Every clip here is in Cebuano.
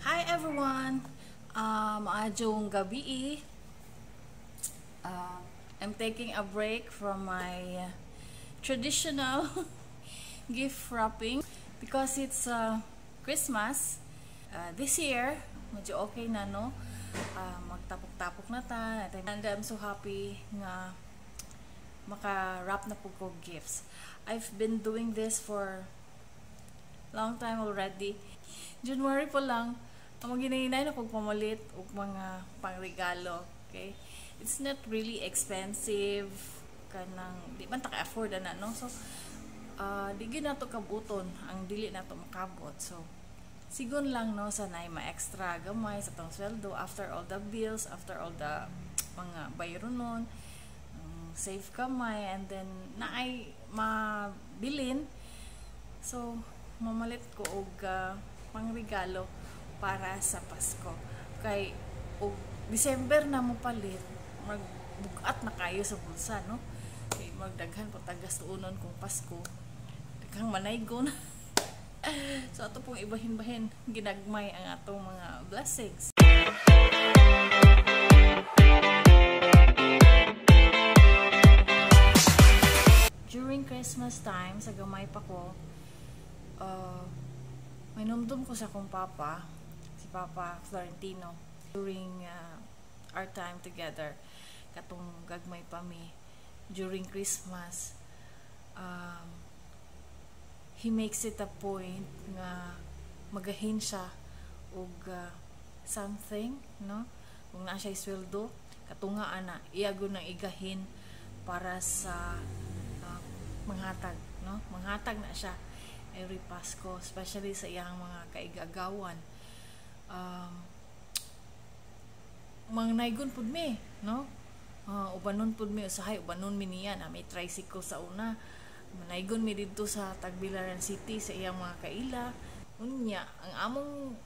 Hi everyone! Maayong gabii. I'm taking a break from my traditional gift wrapping because it's Christmas. This year, medyo okay na, no? Magtapok-tapok na ta. And I'm so happy nga maka-wrap na pud ko gifts. I've been doing this for long time already. January pa lang, ang ginahinay na kog pamalit og mga pangregalo. Okay? It's not really expensive, kanang di man ta ka-afford ana, no? So di gyud nato kabuton ang dili nato makabot. So sigon lang, no, sa naay ma-extra gamay sa atong sweldo after all the bills, after all the mga bayronon, save kamay and then naay mabilin, so mamalit ko og pangregalo para sa Pasko. Kay og December na mo palit, magbugat na kayo sa bulsa, no? Kay magdaghan pa tagas tuonon kung Pasko. Daghang manaygon. So ato pong ibahin-bahin ginagmay ang atong mga blessings. During Christmas time, sa gamay pa ko, may numdum ko sa akong papa, si Papa Florentino, during our time together, katong gagmay pa mi, during Christmas, he makes it a point nga magahin siya og something, no? Kung naa siya sweldo, katunga ana, iya nang igahin para sa manghatag, no? Manghatag na siya every Pasko, especially sa iyang mga kaigagawan. Mangnaygon pud mi, no? Ubanon pud mi usahay, ubanon mi niya na may tricycle sa una. Manaygon mi didto sa Tagbilaran City sa iyang mga kaila. Unya, ang among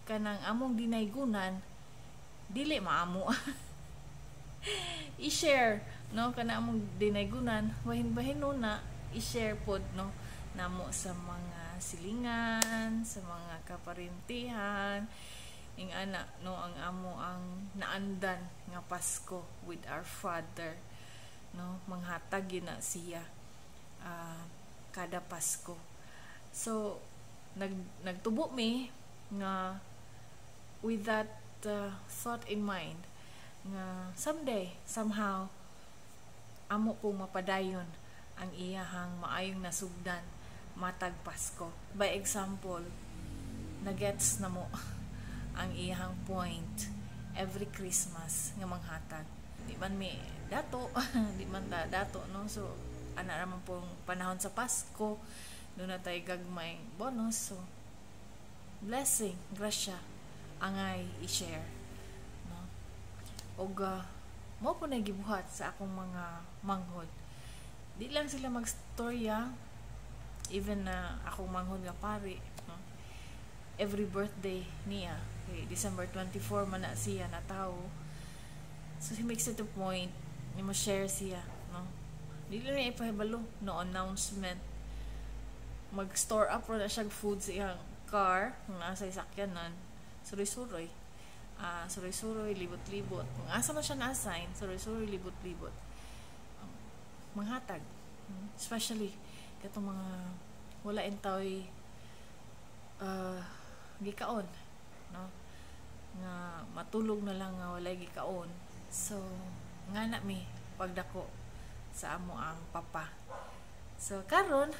kanang among dinaygunan dili maamo. I-share, no, kana among dinaygunan, bahin-bahin no na i-share pod, no, namo sa mga silingan, sa mga kaparintihan, ing ana, no, ang amo ang naandan nga Pasko with our father, no, manghatag yun na siya kada Pasko. So nagtubo mi nga with that thought in mind nga someday, somehow, amo kong mapadayon ang iyahang maayong nasugdan matag Pasko. By example, nagets na mo ang iyahang point every Christmas nga manghatag. Di man mi dato, di man ta dato, no? So ana raman pong panahon sa Pasko, duna tay gagmay bonus, so blessing, grasya angay i-share, no? Og mao po na gibuhat sa akong mga manghod. Di lang sila magstorya, even na akong manghod nga pari, no? Every birthday niya, okay, December 24 man na siya natawo, so he makes it a point ni mo share siya, no? Dili na ipahibalo, no announcement, mag-store up ra na siya food sa iyang car kung nasa sakyanan, suroy-suroy, suroy-suroy, libot-libot, kung asa man siya na-assign, suroy-suroy, libot-libot, manghatag, especially katong mga wala intaw'y gikaon, no, nga matulog na lang nga walay gikaon. So nga na mi pagdako sa amo ang papa. So karon,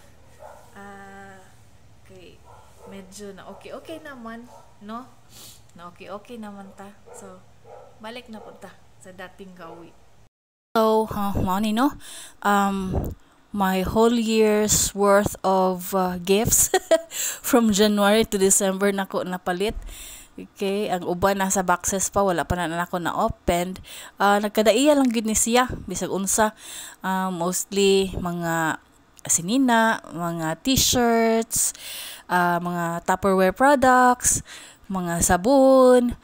kay medyo na okay okay naman, no, na okay okay naman ta, so balik na pud ta sa dating gawi. So mao ni, no, my whole year's worth of gifts from January to December nako napalit. Okay, ang uban nasa boxes pa, wala pa na nako na opened. Nagkadaiya lang gyud ni siya, bisag unsa. Mostly mga sinina, mga T-shirts, mga Tupperware products, mga sabon,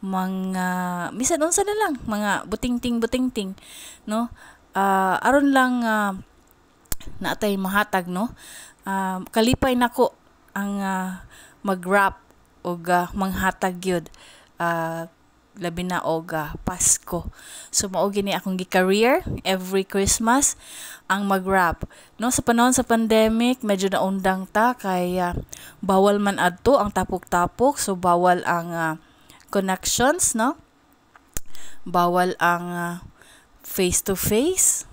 mga bisan unsa na lang, mga buting-ting buting-ting, no? Aron lang naatay mahatag, no? Kalipay nako ang mag-wrap. Og manghatag gyud, labi na og Pasko. So mao gini akong gi-career every Christmas, ang mag-wrap. No, sa panahon sa pandemic, medyo naundang ta kay bawal man adto ang tapok-tapok, so bawal ang connections, no? Bawal ang face to face.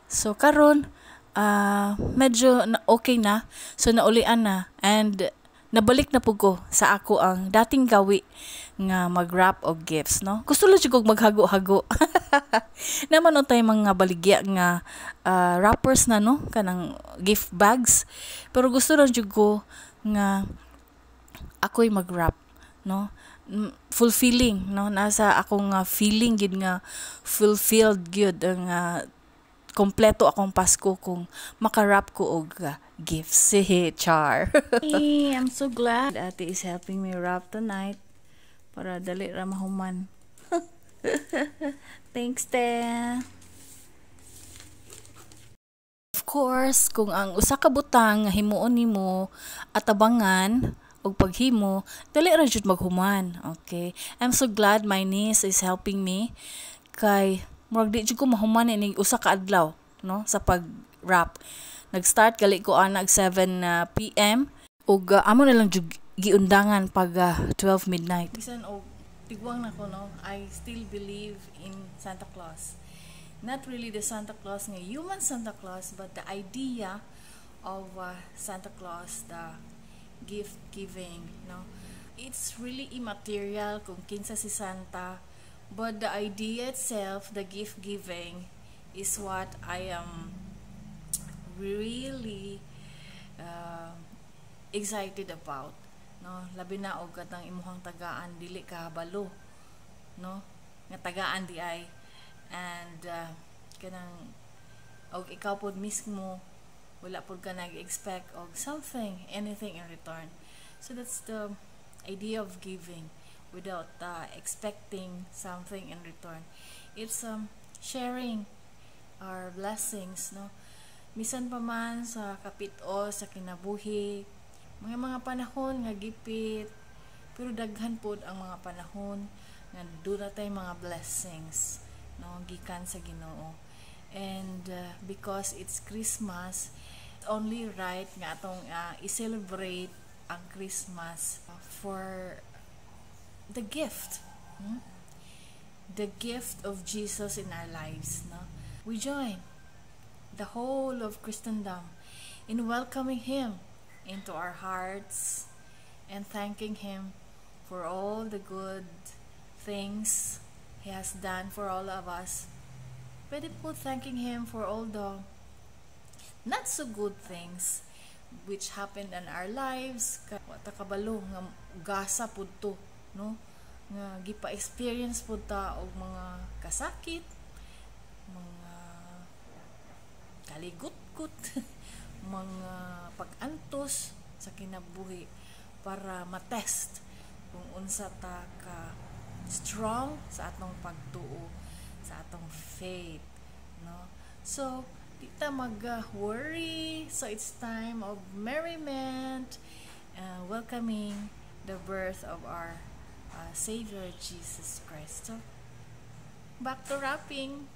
So karon medyo na okay na. So naulian na and nabalik na pud ko sa ako ang dating gawi nga mag-wrap og gifts, no? Gusto lang jud kog maghago-hago. Naman tay mga baligya nga wrappers na, no, kanang gift bags. Pero gusto lang jud ko nga ako'y mag-wrap, no? Fulfilling, no? Nasa akong feeling gid nga fulfilled gyud ang kompleto akong Pasko kung maka-wrap ko og gifts. Char. Hey, I'm so glad Ate is helping me wrap tonight para dali ra mahuman. Thanks, te. Of course, kung ang usa ka butang nga himuon nimo atabangan og paghimo, dali ra jud maghuman. Okay? I'm so glad my niece is helping me kay murag di jud ko mahuman ini usa ka adlaw, no, sa pag-wrap. Nag-start gali ko anag 7 PM ug amo na lang jud giundangan pag 12 midnight. Bisan og tigwang na ko, no, I still believe in Santa Claus. Not really the Santa Claus nga human Santa Claus, but the idea of Santa Claus, the gift giving, no? It's really immaterial kung kinsa si Santa, but the idea itself, the gift giving, is what I am really excited about, no? Labi na og katang imuhang tagaan dili ka balo, no, nga tagaan di ay and kanang og ikaw pod mismo wala pod ka nag-expect og something, anything in return. So that's the idea of giving without expecting something in return. It's sharing our blessings, no? Bisan pa man sa kapit-o sa kinabuhi, mga panahon nga gipit, pero daghan pod ang mga panahon nga duna tay mga blessings, no, gikan sa Ginoo. And because it's Christmas, only right nga atong i-celebrate ang Christmas for the gift, The gift of Jesus in our lives, no? We join the whole of Christendom in welcoming Him into our hearts and thanking Him for all the good things He has done for all of us. Pwede po thanking Him for all the not so good things which happened in our lives. Wa ta kabalo nga gasa pud to, no? Nga gipa-experience pud ta og mga kasakit, mga kaligutgot, mga pag-antos sa kinabuhi para matest kung unsa ta ka strong sa atong pagtuo, sa atong faith, no? So di ta mag worry. So it's time of merriment, welcoming the birth of our Savior Jesus Christ. So back to wrapping.